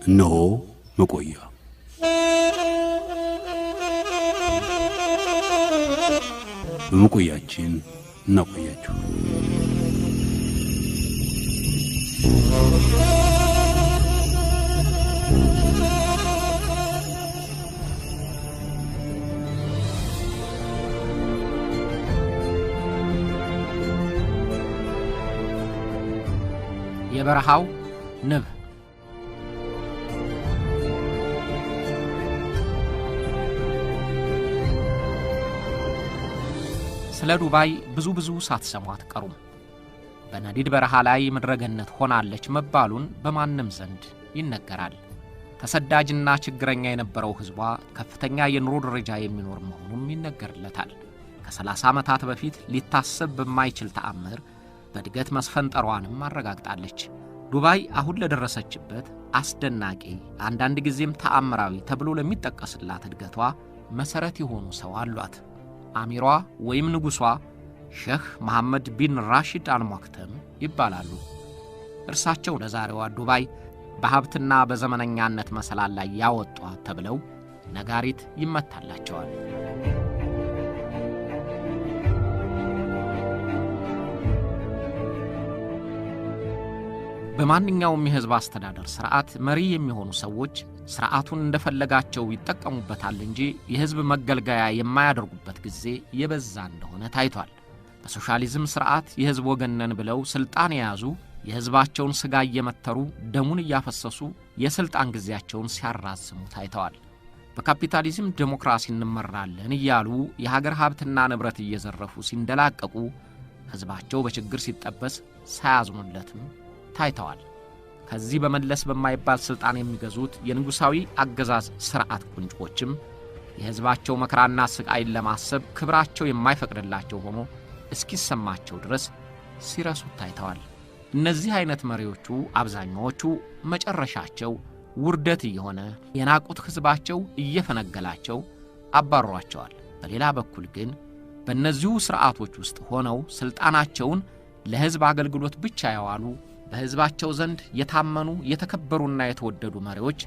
እነሆ መቆያ። በመቆያችን እናቆያችሁ። የበረሃው ንብ። ስለ ዱባይ ብዙ ብዙ ሳትሰሙ አትቀሩም። በነዲድ በረሃ ላይ ምድረገነት ሆናለች መባሉን በማንም ዘንድ ይነገራል። ተሰዳጅና ችግረኛ የነበረው ሕዝቧ ከፍተኛ የኑሮ ደረጃ የሚኖር መሆኑም ይነገርለታል። ከ30 ዓመታት በፊት ሊታሰብ በማይችል ተአምር በእድገት መስፈንጠሯንም አረጋግጣለች። ዱባይ አሁን ለደረሰችበት አስደናቂ፣ አንዳንድ ጊዜም ተአምራዊ ተብሎ ለሚጠቀስላት እድገቷ መሠረት የሆኑ ሰው አሏት። አሚሯ ወይም ንጉሷ ሼህ መሐመድ ቢን ራሺድ አልሞክተም ይባላሉ። እርሳቸው ለዛሬዋ ዱባይ በሀብትና በዘመነኛነት መሰላል ላይ ያወጧት ተብለው ነጋሪት ይመታላቸዋል። በማንኛውም የሕዝብ አስተዳደር ሥርዓት መሪ የሚሆኑ ሰዎች ሥርዓቱን እንደፈለጋቸው ይጠቀሙበታል እንጂ የሕዝብ መገልገያ የማያደርጉበት ጊዜ የበዛ እንደሆነ ታይቷል። በሶሻሊዝም ሥርዓት የሕዝብ ወገን ነን ብለው ሥልጣን የያዙ የሕዝባቸውን ሥጋ እየመተሩ ደሙን እያፈሰሱ የሥልጣን ጊዜያቸውን ሲያራዝሙ ታይተዋል። በካፒታሊዝም ዴሞክራሲ እንመራለን እያሉ የሀገር ሀብትና ንብረት እየዘረፉ ሲንደላቀቁ፣ ሕዝባቸው በችግር ሲጠበስ ሳያዝኑለትም ታይተዋል። ከዚህ በመለስ በማይባል ሥልጣን የሚገዙት የንጉሣዊ አገዛዝ ሥርዓት ቁንጮችም የሕዝባቸው መከራና ስቃይን ለማሰብ ክብራቸው የማይፈቅድላቸው ሆኖ እስኪሰማቸው ድረስ ሲረሱት ታይተዋል። እነዚህ አይነት መሪዎቹ አብዛኛዎቹ መጨረሻቸው ውርደት እየሆነ የናቁት ሕዝባቸው እየፈነገላቸው አባሯቸዋል። በሌላ በኩል ግን በእነዚሁ ሥርዓቶች ውስጥ ሆነው ሥልጣናቸውን ለሕዝብ አገልግሎት ብቻ ያዋሉ፣ በሕዝባቸው ዘንድ የታመኑ፣ የተከበሩና የተወደዱ መሪዎች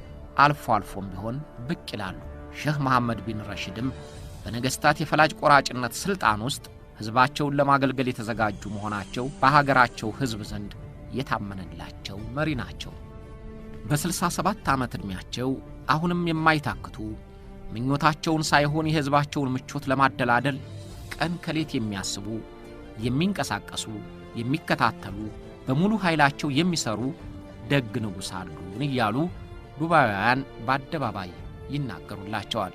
አልፎ አልፎም ቢሆን ብቅ ይላሉ። ሼህ መሐመድ ቢን ረሺድም በነገሥታት የፈላጭ ቆራጭነት ሥልጣን ውስጥ ሕዝባቸውን ለማገልገል የተዘጋጁ መሆናቸው በሀገራቸው ሕዝብ ዘንድ የታመነላቸው መሪ ናቸው። በ67 ዓመት ዕድሜያቸው አሁንም የማይታክቱ፣ ምኞታቸውን ሳይሆን የሕዝባቸውን ምቾት ለማደላደል ቀን ከሌት የሚያስቡ፣ የሚንቀሳቀሱ፣ የሚከታተሉ፣ በሙሉ ኃይላቸው የሚሰሩ ደግ ንጉሥ አሉን እያሉ ዱባውያን በአደባባይ ይናገሩላቸዋል።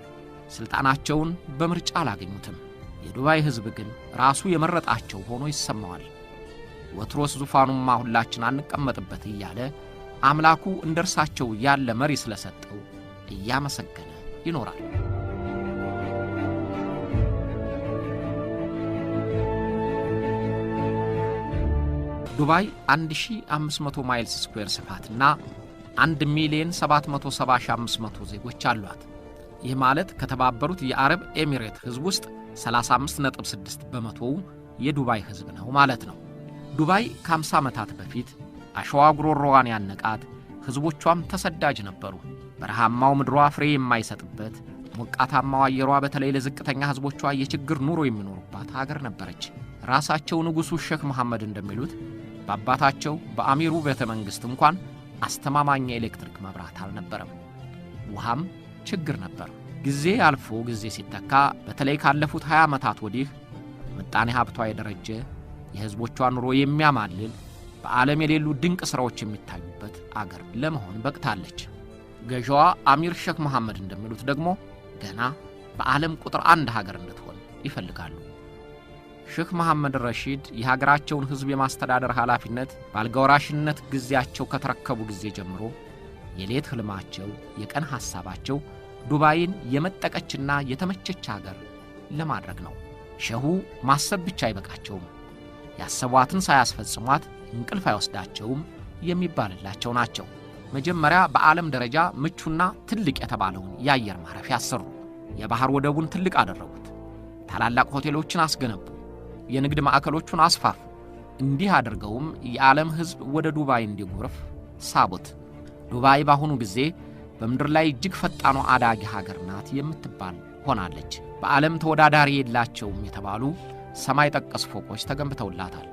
ሥልጣናቸውን በምርጫ አላገኙትም። የዱባይ ሕዝብ ግን ራሱ የመረጣቸው ሆኖ ይሰማዋል። ወትሮስ ዙፋኑማ ሁላችን አንቀመጥበት እያለ አምላኩ እንደ እርሳቸው ያለ መሪ ስለሰጠው እያመሰገነ ይኖራል። ዱባይ 1500 miles square ስፋትና 1,770,500 ዜጎች አሏት። ይህ ማለት ከተባበሩት የአረብ ኤሚሬት ሕዝብ ውስጥ 35.6 በመቶው የዱባይ ሕዝብ ነው ማለት ነው። ዱባይ ከ50 ዓመታት በፊት አሸዋ ጉሮሮዋን ያነቃት፣ ሕዝቦቿም ተሰዳጅ ነበሩ። በረሃማው ምድሯ ፍሬ የማይሰጥበት፣ ሞቃታማው አየሯ በተለይ ለዝቅተኛ ሕዝቦቿ የችግር ኑሮ የሚኖሩባት አገር ነበረች። ራሳቸው ንጉሡ ሼክ መሐመድ እንደሚሉት በአባታቸው በአሚሩ ቤተ መንግሥት እንኳን አስተማማኝ የኤሌክትሪክ መብራት አልነበረም። ውሃም ችግር ነበር። ጊዜ አልፎ ጊዜ ሲተካ በተለይ ካለፉት 20 ዓመታት ወዲህ ምጣኔ ሀብቷ የደረጀ፣ የሕዝቦቿ ኑሮ የሚያማልል፣ በዓለም የሌሉ ድንቅ ሥራዎች የሚታዩበት አገር ለመሆን በቅታለች። ገዢዋ አሚር ሼክ መሐመድ እንደሚሉት ደግሞ ገና በዓለም ቁጥር አንድ ሀገር እንድትሆን ይፈልጋሉ። ሼህ መሐመድ ረሺድ የሀገራቸውን ሕዝብ የማስተዳደር ኃላፊነት በአልጋ ወራሽነት ጊዜያቸው ከተረከቡ ጊዜ ጀምሮ የሌት ሕልማቸው፣ የቀን ሐሳባቸው ዱባይን የመጠቀችና የተመቸች ሀገር ለማድረግ ነው። ሼሁ ማሰብ ብቻ አይበቃቸውም። ያሰቧትን ሳያስፈጽሟት እንቅልፍ አይወስዳቸውም የሚባልላቸው ናቸው። መጀመሪያ በዓለም ደረጃ ምቹና ትልቅ የተባለውን የአየር ማረፊያ አሰሩ። የባህር ወደቡን ትልቅ አደረጉት። ታላላቅ ሆቴሎችን አስገነቡ። የንግድ ማዕከሎቹን አስፋፉ። እንዲህ አድርገውም የዓለም ሕዝብ ወደ ዱባይ እንዲጎርፍ ሳቡት። ዱባይ በአሁኑ ጊዜ በምድር ላይ እጅግ ፈጣኗ አዳጊ ሀገር ናት የምትባል ሆናለች። በዓለም ተወዳዳሪ የላቸውም የተባሉ ሰማይ ጠቀስ ፎቆች ተገንብተውላታል።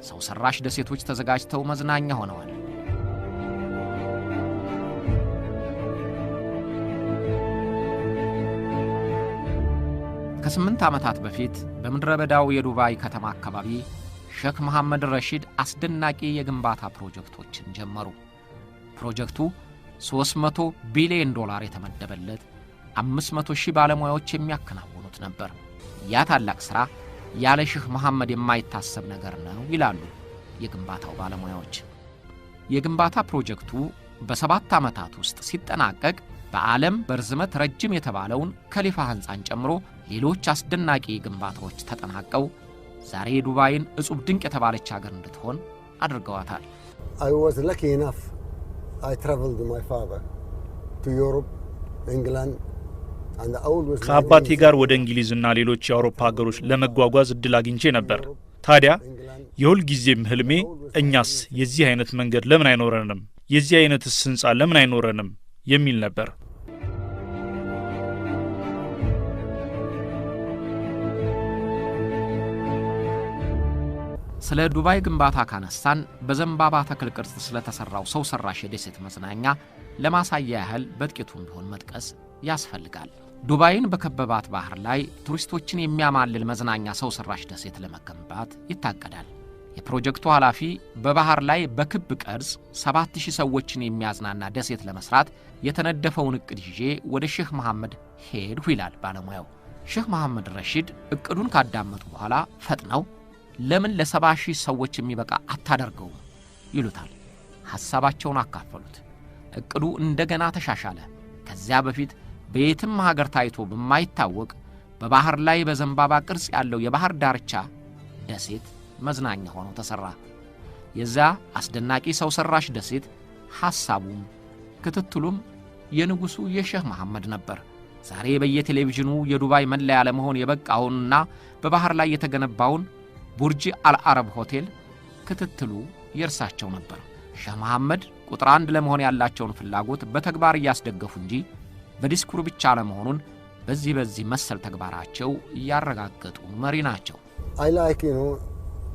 ሰው ሠራሽ ደሴቶች ተዘጋጅተው መዝናኛ ሆነዋል። ከ8 ዓመታት በፊት በምድረ በዳው የዱባይ ከተማ አካባቢ ሼክ መሐመድ ረሺድ አስደናቂ የግንባታ ፕሮጀክቶችን ጀመሩ። ፕሮጀክቱ 300 ቢሊዮን ዶላር የተመደበለት፣ 500 ሺህ ባለሙያዎች የሚያከናውኑት ነበር። ያ ታላቅ ሥራ ያለ ሼህ መሐመድ የማይታሰብ ነገር ነው ይላሉ የግንባታው ባለሙያዎች። የግንባታ ፕሮጀክቱ በ7 ዓመታት ውስጥ ሲጠናቀቅ በዓለም በርዝመት ረጅም የተባለውን ከሊፋ ሕንፃን ጨምሮ ሌሎች አስደናቂ ግንባታዎች ተጠናቀው ዛሬ ዱባይን እጹብ ድንቅ የተባለች ሀገር እንድትሆን አድርገዋታል። I was lucky enough. I traveled with my father to Europe, England, and always my ከአባቴ dreams ጋር ወደ እንግሊዝና ሌሎች የአውሮፓ ሀገሮች ለመጓጓዝ እድል አግኝቼ ነበር። ታዲያ የሁል ጊዜም ህልሜ እኛስ የዚህ አይነት መንገድ ለምን አይኖረንም፣ የዚህ አይነትስ ህንፃ ለምን አይኖረንም የሚል ነበር። ስለ ዱባይ ግንባታ ካነሳን በዘንባባ ተክል ቅርጽ ስለተሠራው ሰው ሠራሽ የደሴት መዝናኛ ለማሳያ ያህል በጥቂቱም ቢሆን መጥቀስ ያስፈልጋል። ዱባይን በከበባት ባህር ላይ ቱሪስቶችን የሚያማልል መዝናኛ ሰው ሠራሽ ደሴት ለመገንባት ይታቀዳል። የፕሮጀክቱ ኃላፊ በባህር ላይ በክብ ቅርጽ 7000 ሰዎችን የሚያዝናና ደሴት ለመስራት የተነደፈውን እቅድ ይዤ ወደ ሼህ መሐመድ ሄድሁ ይላል ባለሙያው። ሼህ መሐመድ ረሺድ እቅዱን ካዳመጡ በኋላ ፈጥነው ለምን ለ70,000 ሰዎች የሚበቃ አታደርገውም ይሉታል። ሐሳባቸውን አካፈሉት። እቅዱ እንደገና ተሻሻለ። ከዚያ በፊት በየትም ሀገር ታይቶ በማይታወቅ በባህር ላይ በዘንባባ ቅርጽ ያለው የባህር ዳርቻ ደሴት መዝናኛ ሆኖ ተሠራ። የዚያ አስደናቂ ሰው ሠራሽ ደሴት ሐሳቡም ክትትሉም የንጉሡ የሼህ መሐመድ ነበር። ዛሬ በየቴሌቪዥኑ የዱባይ መለያ ለመሆን የበቃውንና በባህር ላይ የተገነባውን ቡርጅ አልአረብ ሆቴል ክትትሉ የእርሳቸው ነበር። ሼህ መሐመድ ቁጥር አንድ ለመሆን ያላቸውን ፍላጎት በተግባር እያስደገፉ እንጂ በዲስኩር ብቻ አለመሆኑን በዚህ በዚህ መሰል ተግባራቸው እያረጋገጡ መሪ ናቸው። I like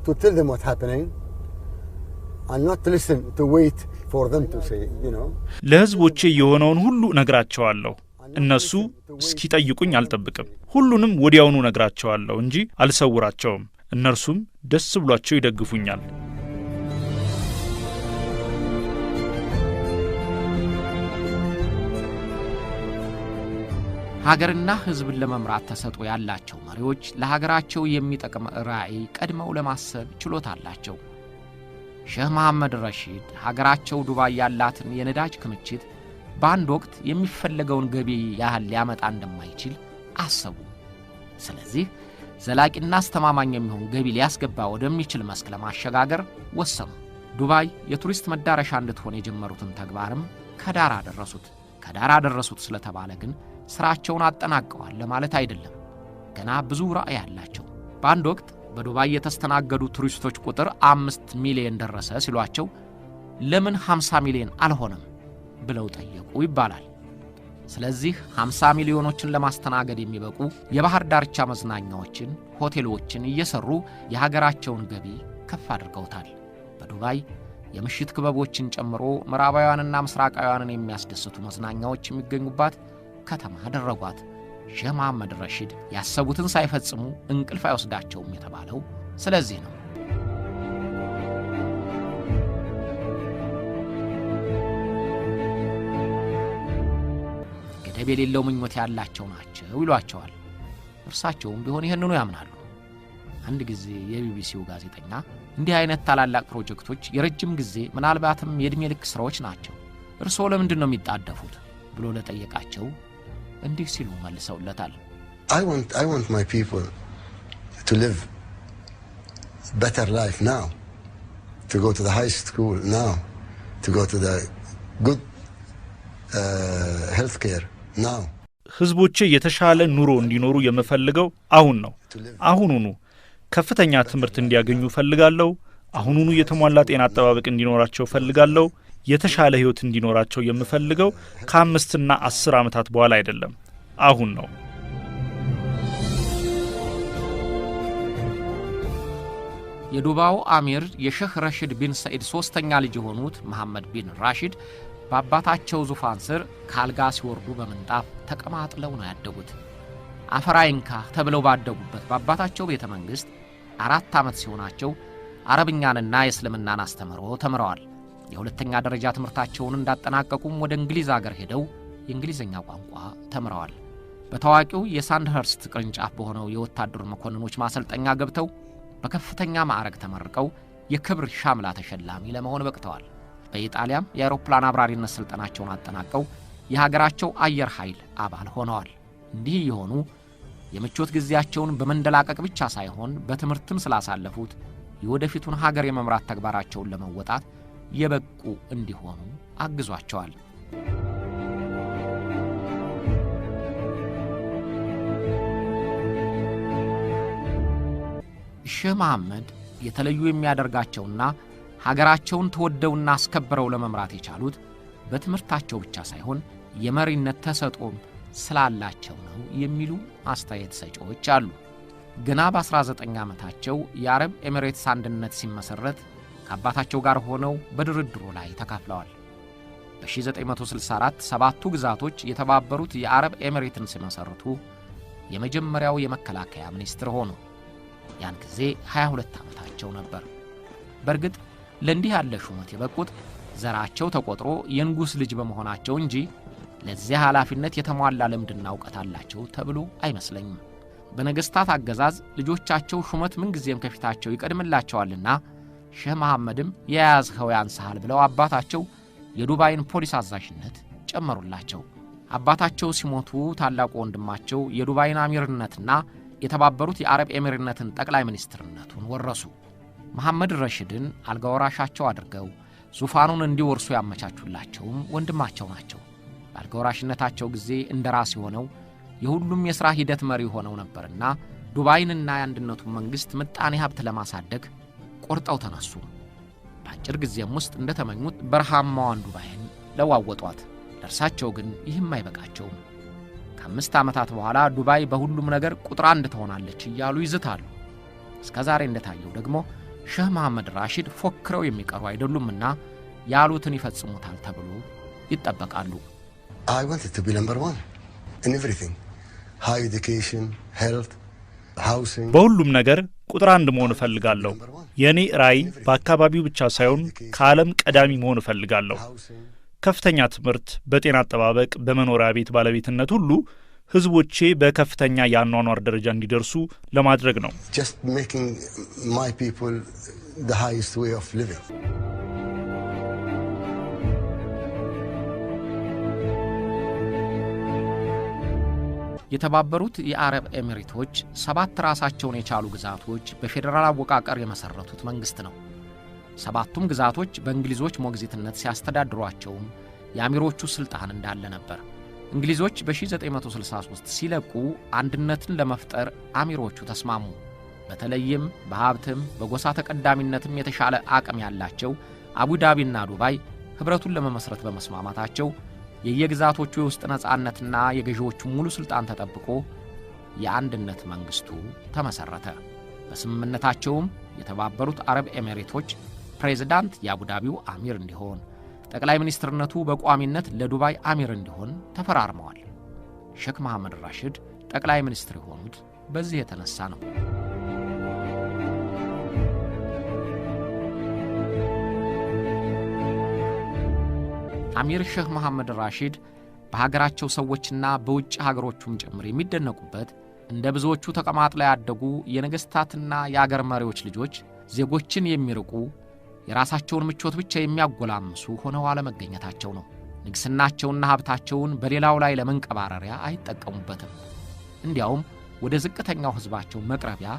to tell them what's happening and not to listen, to wait for them to say. ለሕዝቦቼ የሆነውን ሁሉ እነግራቸዋለሁ። እነሱ እስኪጠይቁኝ አልጠብቅም። ሁሉንም ወዲያውኑ እነግራቸዋለሁ እንጂ አልሰውራቸውም። እነርሱም ደስ ብሏቸው ይደግፉኛል። ሀገርና ሕዝብን ለመምራት ተሰጥኦ ያላቸው መሪዎች ለሀገራቸው የሚጠቅም ራዕይ ቀድመው ለማሰብ ችሎታ አላቸው። ሼህ መሐመድ ረሺድ ሀገራቸው ዱባይ ያላትን የነዳጅ ክምችት በአንድ ወቅት የሚፈለገውን ገቢ ያህል ሊያመጣ እንደማይችል አሰቡ። ስለዚህ ዘላቂና አስተማማኝ የሚሆን ገቢ ሊያስገባ ወደሚችል መስክ ለማሸጋገር ወሰኑ። ዱባይ የቱሪስት መዳረሻ እንድትሆን የጀመሩትን ተግባርም ከዳር አደረሱት። ከዳር አደረሱት ስለተባለ ግን ስራቸውን አጠናቀዋል ለማለት አይደለም። ገና ብዙ ራዕይ አላቸው። በአንድ ወቅት በዱባይ የተስተናገዱ ቱሪስቶች ቁጥር 5 ሚሊዮን ደረሰ ሲሏቸው ለምን 50 ሚሊዮን አልሆነም ብለው ጠየቁ ይባላል። ስለዚህ 50 ሚሊዮኖችን ለማስተናገድ የሚበቁ የባህር ዳርቻ መዝናኛዎችን፣ ሆቴሎችን እየሰሩ የሀገራቸውን ገቢ ከፍ አድርገውታል። በዱባይ የምሽት ክበቦችን ጨምሮ ምዕራባውያንና ምስራቃውያንን የሚያስደስቱ መዝናኛዎች የሚገኙባት ከተማ አደረጓት። ሼህ መሐመድ ረሺድ ያሰቡትን ሳይፈጽሙ እንቅልፍ አይወስዳቸውም የተባለው ስለዚህ ነው። ገደብ የሌለው ምኞት ያላቸው ናቸው ይሏቸዋል። እርሳቸውም ቢሆን ይህንኑ ያምናሉ። አንድ ጊዜ የቢቢሲው ጋዜጠኛ እንዲህ አይነት ታላላቅ ፕሮጀክቶች የረጅም ጊዜ፣ ምናልባትም የዕድሜ ልክ ሥራዎች ናቸው፣ እርስዎ ለምንድን ነው የሚጣደፉት ብሎ ለጠየቃቸው እንዲህ ሲሉ መልሰውለታል። I want my people to live better life now, to go to the high school now, to go to the good health care now. ሕዝቦቼ የተሻለ ኑሮ እንዲኖሩ የምፈልገው አሁን ነው። አሁኑኑ ከፍተኛ ትምህርት እንዲያገኙ እፈልጋለሁ። አሁኑኑ የተሟላ ጤና አጠባበቅ እንዲኖራቸው እፈልጋለሁ። የተሻለ ህይወት እንዲኖራቸው የምፈልገው ከ5 እና 10 ዓመታት በኋላ አይደለም፣ አሁን ነው። የዱባዩ አሚር የሼህ ረሺድ ቢን ሰዒድ ሶስተኛ ልጅ የሆኑት መሐመድ ቢን ራሺድ በአባታቸው ዙፋን ስር ካልጋ ሲወርዱ በምንጣፍ ተቀማጥለው ነው ያደጉት። አፈር አይንካ ተብለው ባደጉበት በአባታቸው ቤተ መንግሥት 4 ዓመት ሲሆናቸው አረብኛንና የእስልምናን አስተምህሮ ተምረዋል። የሁለተኛ ደረጃ ትምህርታቸውን እንዳጠናቀቁም ወደ እንግሊዝ አገር ሄደው የእንግሊዝኛ ቋንቋ ተምረዋል። በታዋቂው የሳንድኸርስት ቅርንጫፍ በሆነው የወታደር መኮንኖች ማሰልጠኛ ገብተው በከፍተኛ ማዕረግ ተመርቀው የክብር ሻምላ ተሸላሚ ለመሆን በቅተዋል። በኢጣሊያም የአውሮፕላን አብራሪነት ስልጠናቸውን አጠናቀው የሀገራቸው አየር ኃይል አባል ሆነዋል። እንዲህ የሆኑ የምቾት ጊዜያቸውን በመንደላቀቅ ብቻ ሳይሆን በትምህርትም ስላሳለፉት የወደፊቱን ሀገር የመምራት ተግባራቸውን ለመወጣት የበቁ እንዲሆኑ አግዟቸዋል። ሼህ መሐመድ የተለዩ የሚያደርጋቸውና ሀገራቸውን ተወደውና አስከብረው ለመምራት የቻሉት በትምህርታቸው ብቻ ሳይሆን የመሪነት ተሰጥኦም ስላላቸው ነው የሚሉ አስተያየት ሰጪዎች አሉ። ገና በ19 ዓመታቸው የአረብ ኤሚሬትስ አንድነት ሲመሰረት ከአባታቸው ጋር ሆነው በድርድሩ ላይ ተካፍለዋል። በ1964 ሰባቱ ግዛቶች የተባበሩት የአረብ ኤሚሬትን ሲመሰርቱ የመጀመሪያው የመከላከያ ሚኒስትር ሆኑ። ያን ጊዜ 22 ዓመታቸው ነበር። በእርግጥ ለእንዲህ ያለ ሹመት የበቁት ዘራቸው ተቆጥሮ የንጉሥ ልጅ በመሆናቸው እንጂ ለዚያ ኃላፊነት የተሟላ ልምድና እውቀት አላቸው ተብሎ አይመስለኝም። በነገስታት አገዛዝ ልጆቻቸው ሹመት ምንጊዜም ከፊታቸው ይቀድምላቸዋልና ሼህ መሐመድም የያዝኸው ያንስሃል ብለው አባታቸው የዱባይን ፖሊስ አዛዥነት ጨመሩላቸው። አባታቸው ሲሞቱ ታላቁ ወንድማቸው የዱባይን አሚርነትና የተባበሩት የአረብ ኤሚሬትነትን ጠቅላይ ሚኒስትርነቱን ወረሱ። መሐመድ ረሺድን አልጋ ወራሻቸው አድርገው ዙፋኑን እንዲወርሱ ያመቻቹላቸውም ወንድማቸው ናቸው። በአልጋ ወራሽነታቸው ጊዜ እንደራሴ ሆነው የሁሉም የሥራ ሂደት መሪ ሆነው ነበርና ዱባይንና የአንድነቱን መንግስት ምጣኔ ሀብት ለማሳደግ ቆርጠው ተነሱ። በአጭር ጊዜም ውስጥ እንደተመኙት በረሃማዋን ዱባይን ለዋወጧት። ለእርሳቸው ግን ይህም አይበቃቸውም። ከ5 ዓመታት በኋላ ዱባይ በሁሉም ነገር ቁጥር 1 ትሆናለች እያሉ ይዝታሉ። እስከ ዛሬ እንደታየው ደግሞ ሼህ መሐመድ ራሺድ ፎክረው የሚቀሩ አይደሉምና ያሉትን ይፈጽሙታል ተብሎ ይጠበቃሉ። I wanted to be number 1 in everything. High education, health, housing. በሁሉም ነገር ቁጥር 1 መሆን እፈልጋለሁ። የኔ ራዕይ በአካባቢው ብቻ ሳይሆን ከዓለም ቀዳሚ መሆን እፈልጋለሁ። ከፍተኛ ትምህርት፣ በጤና አጠባበቅ፣ በመኖሪያ ቤት ባለቤትነት ሁሉ ህዝቦቼ በከፍተኛ የአኗኗር ደረጃ እንዲደርሱ ለማድረግ ነው። Just making my people the highest way of living. የተባበሩት የአረብ ኤሚሬቶች 7 ራሳቸውን የቻሉ ግዛቶች በፌደራል አወቃቀር የመሰረቱት መንግስት ነው። 7ቱም ግዛቶች በእንግሊዞች ሞግዚትነት ሲያስተዳድሯቸውም የአሚሮቹ ስልጣን እንዳለ ነበር። እንግሊዞች በ1963 ሲለቁ አንድነትን ለመፍጠር አሚሮቹ ተስማሙ። በተለይም በሀብትም በጎሳ ተቀዳሚነትም የተሻለ አቅም ያላቸው አቡዳቢና ዱባይ ህብረቱን ለመመስረት በመስማማታቸው የየግዛቶቹ የውስጥ ነጻነትና የገዢዎቹ ሙሉ ስልጣን ተጠብቆ የአንድነት መንግስቱ ተመሰረተ። በስምምነታቸውም የተባበሩት አረብ ኤሚሬቶች ፕሬዝዳንት የአቡዳቢው አሚር እንዲሆን፣ ጠቅላይ ሚኒስትርነቱ በቋሚነት ለዱባይ አሚር እንዲሆን ተፈራርመዋል። ሼክ መሐመድ ራሺድ ጠቅላይ ሚኒስትር የሆኑት በዚህ የተነሳ ነው። አሚር ሼህ መሐመድ ራሺድ በሀገራቸው ሰዎችና በውጭ ሀገሮቹም ጭምር የሚደነቁበት እንደ ብዙዎቹ ተቀማጥለው ያደጉ የነገስታትና የአገር መሪዎች ልጆች ዜጎችን የሚርቁ የራሳቸውን ምቾት ብቻ የሚያጎላምሱ ሆነው አለመገኘታቸው ነው። ንግስናቸውና ሀብታቸውን በሌላው ላይ ለመንቀባረሪያ አይጠቀሙበትም። እንዲያውም ወደ ዝቅተኛው ህዝባቸው መቅረቢያ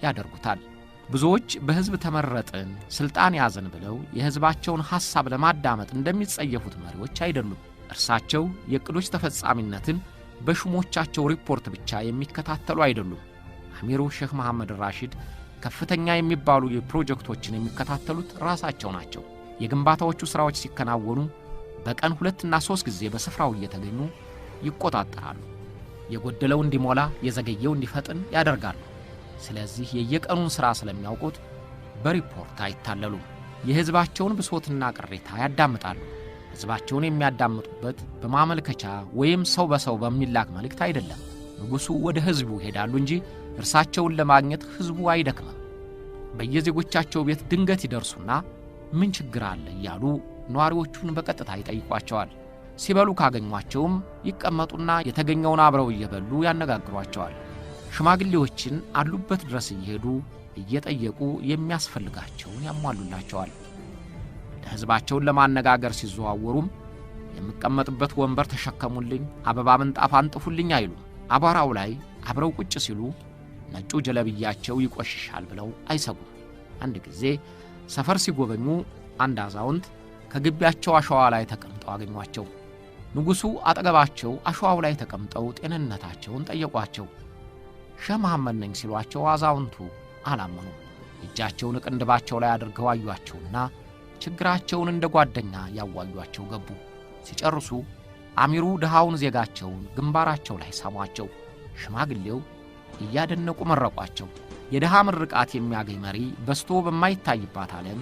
ያደርጉታል። ብዙዎች በህዝብ ተመረጥን ስልጣን ያዘን ብለው የህዝባቸውን ሐሳብ ለማዳመጥ እንደሚጸየፉት መሪዎች አይደሉም። እርሳቸው የእቅዶች ተፈጻሚነትን በሹሞቻቸው ሪፖርት ብቻ የሚከታተሉ አይደሉም። አሚሩ ሼህ መሐመድ ራሺድ ከፍተኛ የሚባሉ የፕሮጀክቶችን የሚከታተሉት ራሳቸው ናቸው። የግንባታዎቹ ሥራዎች ሲከናወኑ በቀን 2 እና 3 ጊዜ በስፍራው እየተገኙ ይቆጣጠራሉ። የጎደለው እንዲሞላ፣ የዘገየው እንዲፈጥን ያደርጋሉ። ስለዚህ የየቀኑን ሥራ ስለሚያውቁት በሪፖርት አይታለሉም። የሕዝባቸውን ብሶትና ቅሬታ ያዳምጣሉ። ሕዝባቸውን የሚያዳምጡበት በማመልከቻ ወይም ሰው በሰው በሚላክ መልእክት አይደለም። ንጉሡ ወደ ሕዝቡ ይሄዳሉ እንጂ እርሳቸውን ለማግኘት ሕዝቡ አይደክምም። በየዜጎቻቸው ቤት ድንገት ይደርሱና ምን ችግር አለ እያሉ ነዋሪዎቹን በቀጥታ ይጠይቋቸዋል። ሲበሉ ካገኟቸውም ይቀመጡና የተገኘውን አብረው እየበሉ ያነጋግሯቸዋል። ሽማግሌዎችን አሉበት ድረስ እየሄዱ እየጠየቁ የሚያስፈልጋቸውን ያሟሉላቸዋል። ለሕዝባቸውን ለማነጋገር ሲዘዋወሩም የምቀመጥበት ወንበር ተሸከሙልኝ፣ አበባ ምንጣፍ አንጥፉልኝ አይሉም። አቧራው ላይ አብረው ቁጭ ሲሉ ነጩ ጀለብያቸው ይቆሽሻል ብለው አይሰጉም። አንድ ጊዜ ሰፈር ሲጎበኙ አንድ አዛውንት ከግቢያቸው አሸዋ ላይ ተቀምጠው አገኟቸው። ንጉሡ አጠገባቸው አሸዋው ላይ ተቀምጠው ጤንነታቸውን ጠየቋቸው። ሼህ መሐመድ ነኝ ሲሏቸው አዛውንቱ አላመኑም። እጃቸውን ቅንድባቸው ላይ አድርገው አዩአቸውና ችግራቸውን እንደ ጓደኛ ያዋዩአቸው ገቡ። ሲጨርሱ አሚሩ ድሃውን ዜጋቸውን ግንባራቸው ላይ ሳሟቸው። ሽማግሌው እያደነቁ መረቋቸው። የድሃ ምርቃት የሚያገኝ መሪ በስቶ በማይታይባት ዓለም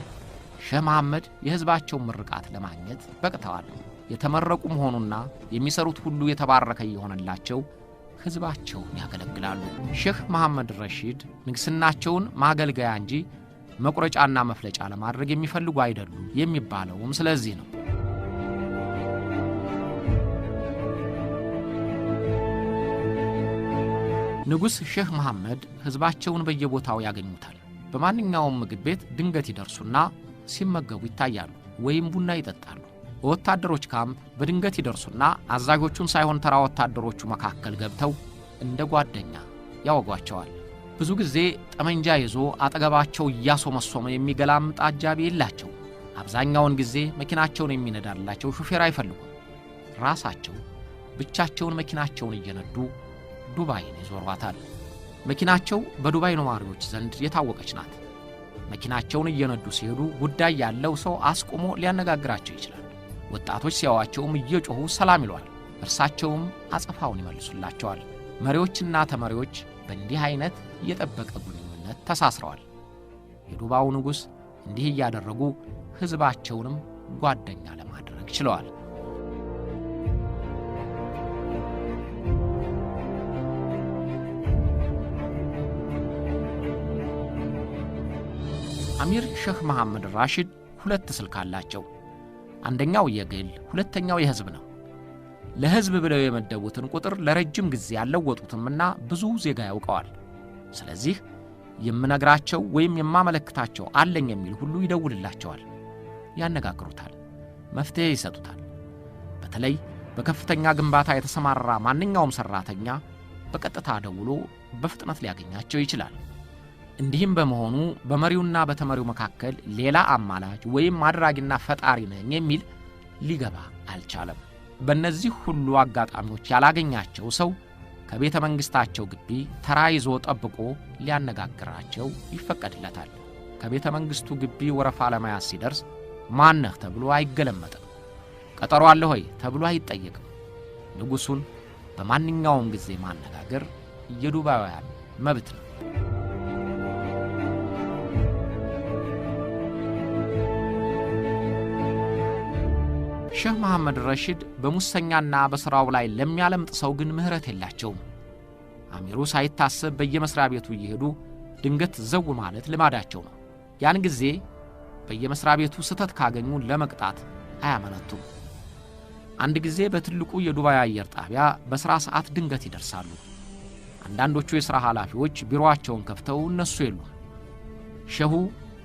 ሼህ መሐመድ የሕዝባቸውን ምርቃት ለማግኘት በቅተዋል። የተመረቁ መሆኑና የሚሰሩት ሁሉ የተባረከ እየሆነላቸው ሕዝባቸውን ያገለግላሉ። ሼህ መሐመድ ረሺድ ንግስናቸውን ማገልገያ እንጂ መቁረጫና መፍለጫ ለማድረግ የሚፈልጉ አይደሉም የሚባለውም ስለዚህ ነው። ንጉሥ ሼህ መሐመድ ሕዝባቸውን በየቦታው ያገኙታል። በማንኛውም ምግብ ቤት ድንገት ይደርሱና ሲመገቡ ይታያሉ ወይም ቡና ይጠጣሉ። በወታደሮች ካምፕ በድንገት ይደርሱና አዛዦቹን ሳይሆን ተራ ወታደሮቹ መካከል ገብተው እንደ ጓደኛ ያወጓቸዋል። ብዙ ጊዜ ጠመንጃ ይዞ አጠገባቸው እያሶመሶመ የሚገላምጥ አጃቢ የላቸው። አብዛኛውን ጊዜ መኪናቸውን የሚነዳላቸው ሹፌር አይፈልጉም። ራሳቸው ብቻቸውን መኪናቸውን እየነዱ ዱባይን ይዞሯታል። መኪናቸው በዱባይ ነዋሪዎች ዘንድ የታወቀች ናት። መኪናቸውን እየነዱ ሲሄዱ ጉዳይ ያለው ሰው አስቆሞ ሊያነጋግራቸው ይችላል። ወጣቶች ሲያዋቸውም እየጮሁ ሰላም ይሏል። እርሳቸውም አጸፋውን ይመልሱላቸዋል። መሪዎችና ተመሪዎች በእንዲህ አይነት የጠበቀ ግንኙነት ተሳስረዋል። የዱባዩ ንጉሥ እንዲህ እያደረጉ ሕዝባቸውንም ጓደኛ ለማድረግ ችለዋል። አሚር ሼህ መሐመድ ራሺድ ሁለት ስልክ አላቸው። አንደኛው የግል፣ ሁለተኛው የሕዝብ ነው። ለሕዝብ ብለው የመደቡትን ቁጥር ለረጅም ጊዜ ያለወጡትምና ብዙ ዜጋ ያውቀዋል። ስለዚህ የምነግራቸው ወይም የማመለክታቸው አለኝ የሚል ሁሉ ይደውልላቸዋል፣ ያነጋግሩታል፣ መፍትሄ ይሰጡታል። በተለይ በከፍተኛ ግንባታ የተሰማራ ማንኛውም ሰራተኛ በቀጥታ ደውሎ በፍጥነት ሊያገኛቸው ይችላል። እንዲህም በመሆኑ በመሪውና በተመሪው መካከል ሌላ አማላጅ ወይም አድራጊና ፈጣሪ ነኝ የሚል ሊገባ አልቻለም። በእነዚህ ሁሉ አጋጣሚዎች ያላገኛቸው ሰው ከቤተ መንግሥታቸው ግቢ ተራ ይዞ ጠብቆ ሊያነጋግራቸው ይፈቀድለታል። ከቤተ መንግሥቱ ግቢ ወረፋ ለመያዝ ሲደርስ ማነህ ተብሎ አይገለመጥም። ቀጠሮ አለ ሆይ ተብሎ አይጠየቅም። ንጉሡን በማንኛውም ጊዜ ማነጋገር የዱባውያን መብት ነው። ሼህ መሐመድ ረሺድ በሙሰኛና በሥራው ላይ ለሚያለምጥ ሰው ግን ምህረት የላቸውም። አሚሩ ሳይታሰብ በየመስሪያ ቤቱ እየሄዱ ድንገት ዘው ማለት ልማዳቸው ነው። ያን ጊዜ በየመስሪያ ቤቱ ስህተት ካገኙ ለመቅጣት አያመነቱም። አንድ ጊዜ በትልቁ የዱባይ አየር ጣቢያ በሥራ ሰዓት ድንገት ይደርሳሉ። አንዳንዶቹ የሥራ ኃላፊዎች ቢሮአቸውን ከፍተው እነሱ የሉም። ሼሁ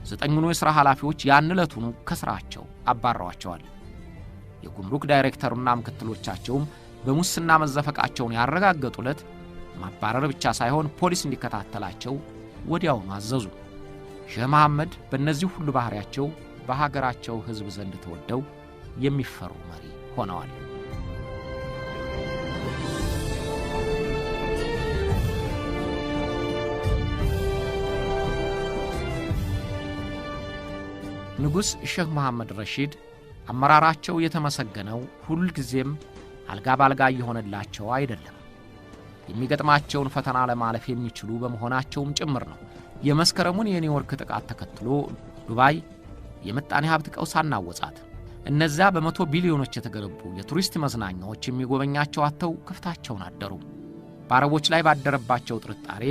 9ኙን የሥራ ኃላፊዎች ያን ዕለቱኑ ከሥራቸው አባረዋቸዋል። የጉምሩክ ዳይሬክተሩና ምክትሎቻቸውም በሙስና መዘፈቃቸውን ያረጋገጡለት ማባረር ብቻ ሳይሆን ፖሊስ እንዲከታተላቸው ወዲያውኑ አዘዙ። ሼህ መሐመድ በእነዚህ ሁሉ ባህሪያቸው በሀገራቸው ሕዝብ ዘንድ ተወደው የሚፈሩ መሪ ሆነዋል። ንጉሥ ሼህ መሐመድ ረሺድ አመራራቸው የተመሰገነው ሁልጊዜም አልጋ ባልጋ እየሆነላቸው አይደለም። የሚገጥማቸውን ፈተና ለማለፍ የሚችሉ በመሆናቸውም ጭምር ነው። የመስከረሙን የኒውዮርክ ጥቃት ተከትሎ ዱባይ የምጣኔ ሀብት ቀውስ አናወጻት። እነዚያ በመቶ ቢሊዮኖች የተገነቡ የቱሪስት መዝናኛዎች የሚጎበኛቸው አጥተው ክፍታቸውን አደሩ። በአረቦች ላይ ባደረባቸው ጥርጣሬ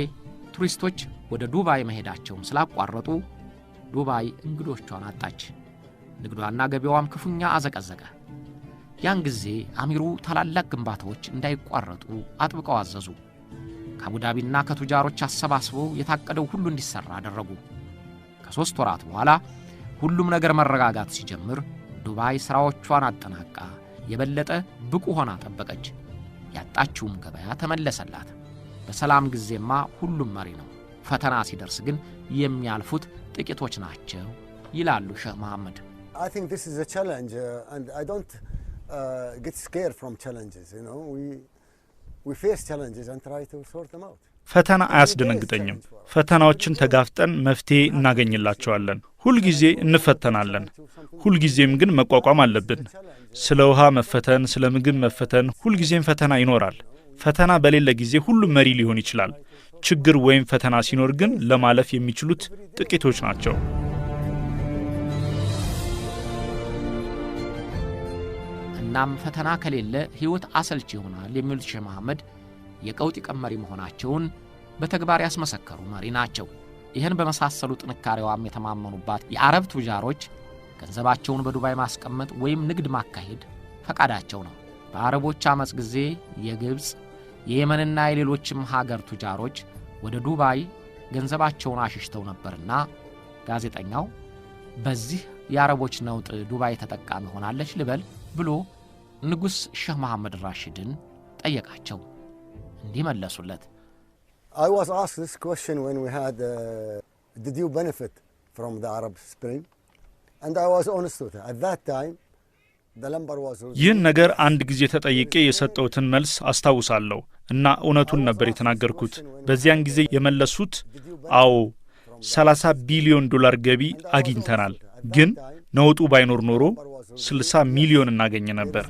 ቱሪስቶች ወደ ዱባይ መሄዳቸውን ስላቋረጡ ዱባይ እንግዶቿን አጣች። ንግዷና ገቢዋም ክፉኛ አዘቀዘቀ። ያን ጊዜ አሚሩ ታላላቅ ግንባታዎች እንዳይቋረጡ አጥብቀው አዘዙ። ከአቡዳቢና ከቱጃሮች አሰባስበው የታቀደው ሁሉ እንዲሰራ አደረጉ። ከ3 ወራት በኋላ ሁሉም ነገር መረጋጋት ሲጀምር ዱባይ ስራዎቿን አጠናቃ የበለጠ ብቁ ሆና ጠበቀች። ያጣችውም ገበያ ተመለሰላት። በሰላም ጊዜማ ሁሉም መሪ ነው፣ ፈተና ሲደርስ ግን የሚያልፉት ጥቂቶች ናቸው ይላሉ ሼህ መሐመድ። I think this is a challenge, and I don't get scared from challenges. You know, we face challenges and try to sort them out. ፈተና አያስደነግጠኝም። ፈተናዎችን ተጋፍጠን መፍትሄ እናገኝላቸዋለን። ሁልጊዜ እንፈተናለን። ሁልጊዜም ግን መቋቋም አለብን። ስለ ውሃ መፈተን፣ ስለ ምግብ መፈተን፣ ሁልጊዜም ፈተና ይኖራል። ፈተና በሌለ ጊዜ ሁሉም መሪ ሊሆን ይችላል። ችግር ወይም ፈተና ሲኖር ግን ለማለፍ የሚችሉት ጥቂቶች ናቸው። እናም ፈተና ከሌለ ሕይወት አሰልቺ ይሆናል የሚሉት ሼህ መሐመድ የቀውጢ ቀን መሪ መሆናቸውን በተግባር ያስመሰከሩ መሪ ናቸው። ይህን በመሳሰሉ ጥንካሬዋም የተማመኑባት የአረብ ቱጃሮች ገንዘባቸውን በዱባይ ማስቀመጥ ወይም ንግድ ማካሄድ ፈቃዳቸው ነው። በአረቦች አመጽ ጊዜ የግብጽ የየመንና የሌሎችም ሀገር ቱጃሮች ወደ ዱባይ ገንዘባቸውን አሽሽተው ነበርና ጋዜጠኛው በዚህ የአረቦች ነውጥ ዱባይ ተጠቃሚ ሆናለች ልበል ብሎ ንጉሥ ሼህ መሐመድ ራሺድን ጠየቃቸው። እንዲህ መለሱለት። I was asked this question when we had, did you benefit from the Arab Spring? And I was honest with her. At that time, the number was ይህን ነገር አንድ ጊዜ ተጠይቄ የሰጠሁትን መልስ አስታውሳለሁ እና እውነቱን ነበር የተናገርኩት። በዚያን ጊዜ የመለሱት አዎ 30 ቢሊዮን ዶላር ገቢ አግኝተናል፣ ግን ነውጡ ባይኖር ኖሮ 60 ሚሊዮን እናገኝ ነበር።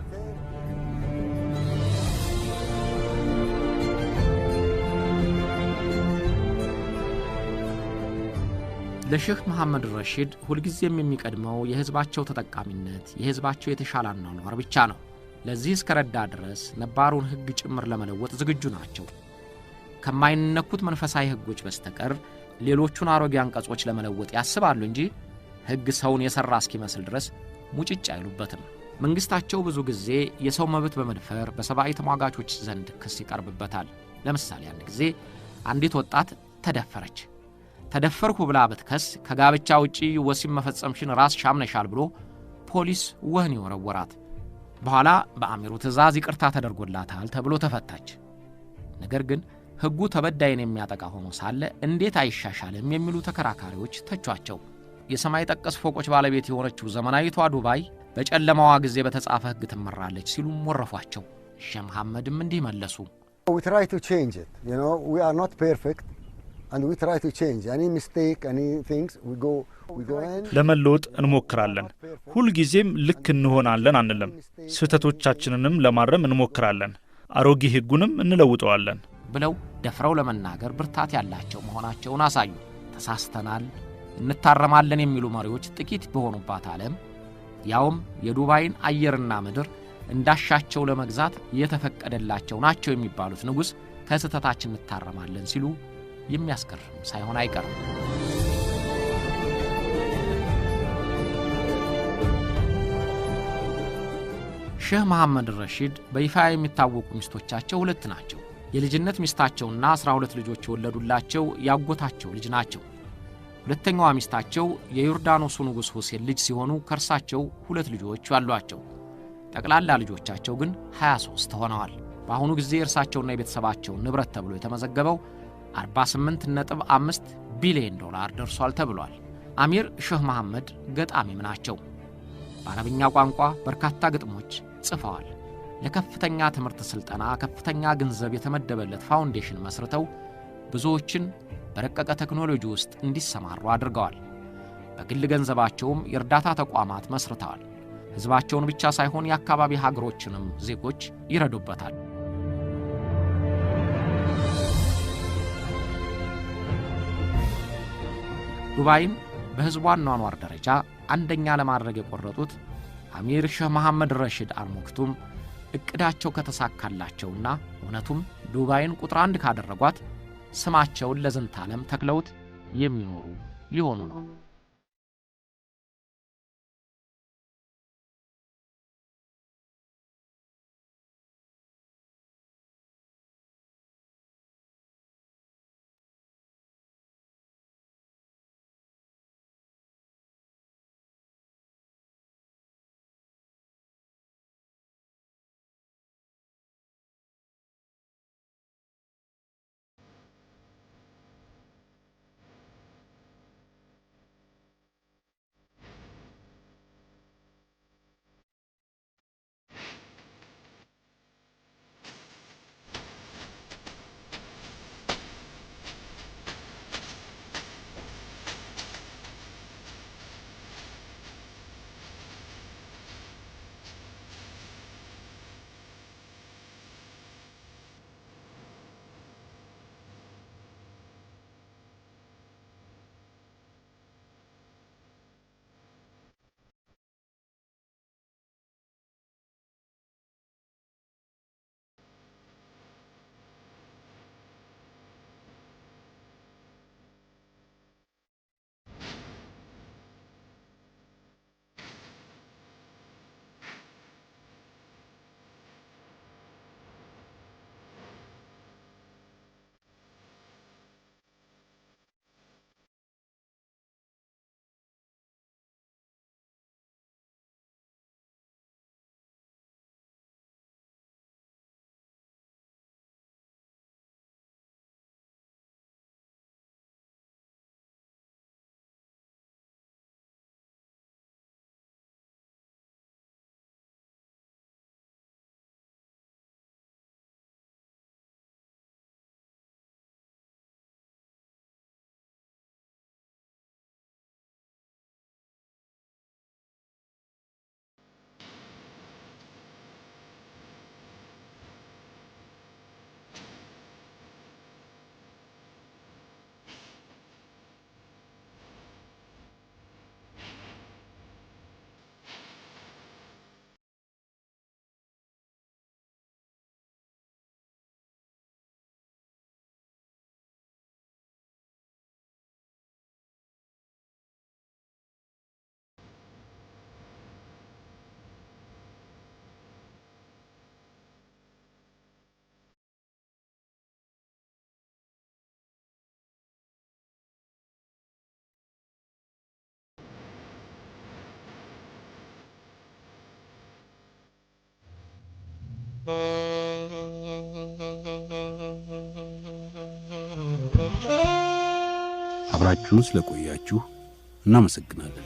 ለሼህ መሐመድ ረሺድ ሁልጊዜም የሚቀድመው የህዝባቸው ተጠቃሚነት፣ የህዝባቸው የተሻለ አኗኗር ብቻ ነው። ለዚህ እስከረዳ ድረስ ነባሩን ህግ ጭምር ለመለወጥ ዝግጁ ናቸው። ከማይነኩት መንፈሳዊ ህጎች በስተቀር ሌሎቹን አሮጌ አንቀጾች ለመለወጥ ያስባሉ እንጂ ህግ ሰውን የሰራ እስኪመስል ድረስ ሙጭጭ አይሉበትም። መንግስታቸው ብዙ ጊዜ የሰው መብት በመድፈር በሰብአዊ ተሟጋቾች ዘንድ ክስ ይቀርብበታል። ለምሳሌ አንድ ጊዜ አንዲት ወጣት ተደፈረች። ተደፈርኩ ብላ ብትከስ ከጋብቻ ውጪ ወሲብ መፈጸምሽን ራስሽ አምነሻል ብሎ ፖሊስ ወህኒ ወረወራት። በኋላ በአሚሩ ትእዛዝ ይቅርታ ተደርጎላታል ተብሎ ተፈታች። ነገር ግን ህጉ ተበዳይን የሚያጠቃ ሆኖ ሳለ እንዴት አይሻሻልም የሚሉ ተከራካሪዎች ተቿቸው። የሰማይ ጠቀስ ፎቆች ባለቤት የሆነችው ዘመናዊቷ ዱባይ በጨለማዋ ጊዜ በተጻፈ ህግ ትመራለች ሲሉም ወረፏቸው። ሼህ መሐመድም እንዲህ መለሱ። We try to change it. You know, we are not perfect, and we try to change any mistake, any things we go in. ለመለወጥ እንሞክራለን። ሁልጊዜም ልክ እንሆናለን አንልም። ስህተቶቻችንንም ለማረም እንሞክራለን። አሮጌ ህጉንም እንለውጠዋለን ብለው ደፍረው ለመናገር ብርታት ያላቸው መሆናቸውን አሳዩ። ተሳስተናል፣ እንታረማለን የሚሉ መሪዎች ጥቂት በሆኑባት ዓለም ያውም የዱባይን አየርና ምድር እንዳሻቸው ለመግዛት የተፈቀደላቸው ናቸው የሚባሉት ንጉሥ ከስህተታችን እንታረማለን ሲሉ የሚያስገርም ሳይሆን አይቀርም። ሼህ መሐመድ ረሺድ በይፋ የሚታወቁ ሚስቶቻቸው ሁለት ናቸው። የልጅነት ሚስታቸውና 12 ልጆች የወለዱላቸው ያጎታቸው ልጅ ናቸው። ሁለተኛዋ ሚስታቸው የዮርዳኖሱ ንጉሥ ሁሴን ልጅ ሲሆኑ ከእርሳቸው 2 ልጆች አሏቸው። ጠቅላላ ልጆቻቸው ግን 23 ሆነዋል። በአሁኑ ጊዜ እርሳቸውና የቤተሰባቸው ንብረት ተብሎ የተመዘገበው 48.5 ቢሊዮን ዶላር ደርሷል ተብሏል። አሚር ሼህ መሐመድ ገጣሚም ናቸው። በአረብኛ ቋንቋ በርካታ ግጥሞች ጽፈዋል። ለከፍተኛ ትምህርት ስልጠና ከፍተኛ ገንዘብ የተመደበለት ፋውንዴሽን መስርተው ብዙዎችን በረቀቀ ቴክኖሎጂ ውስጥ እንዲሰማሩ አድርገዋል። በግል ገንዘባቸውም የእርዳታ ተቋማት መስርተዋል። ሕዝባቸውን ብቻ ሳይሆን የአካባቢ ሀገሮችንም ዜጎች ይረዱበታል። ዱባይን በሕዝቧ አኗኗር ደረጃ አንደኛ ለማድረግ የቆረጡት አሚር ሼህ መሐመድ ረሺድ አልሞክቱም እቅዳቸው ከተሳካላቸውና እውነቱም ዱባይን ቁጥር አንድ ካደረጓት ስማቸውን ለዝንተ ዓለም ተክለውት የሚኖሩ ሊሆኑ ነው። አብራችሁን ስለቆያችሁ እናመሰግናለን።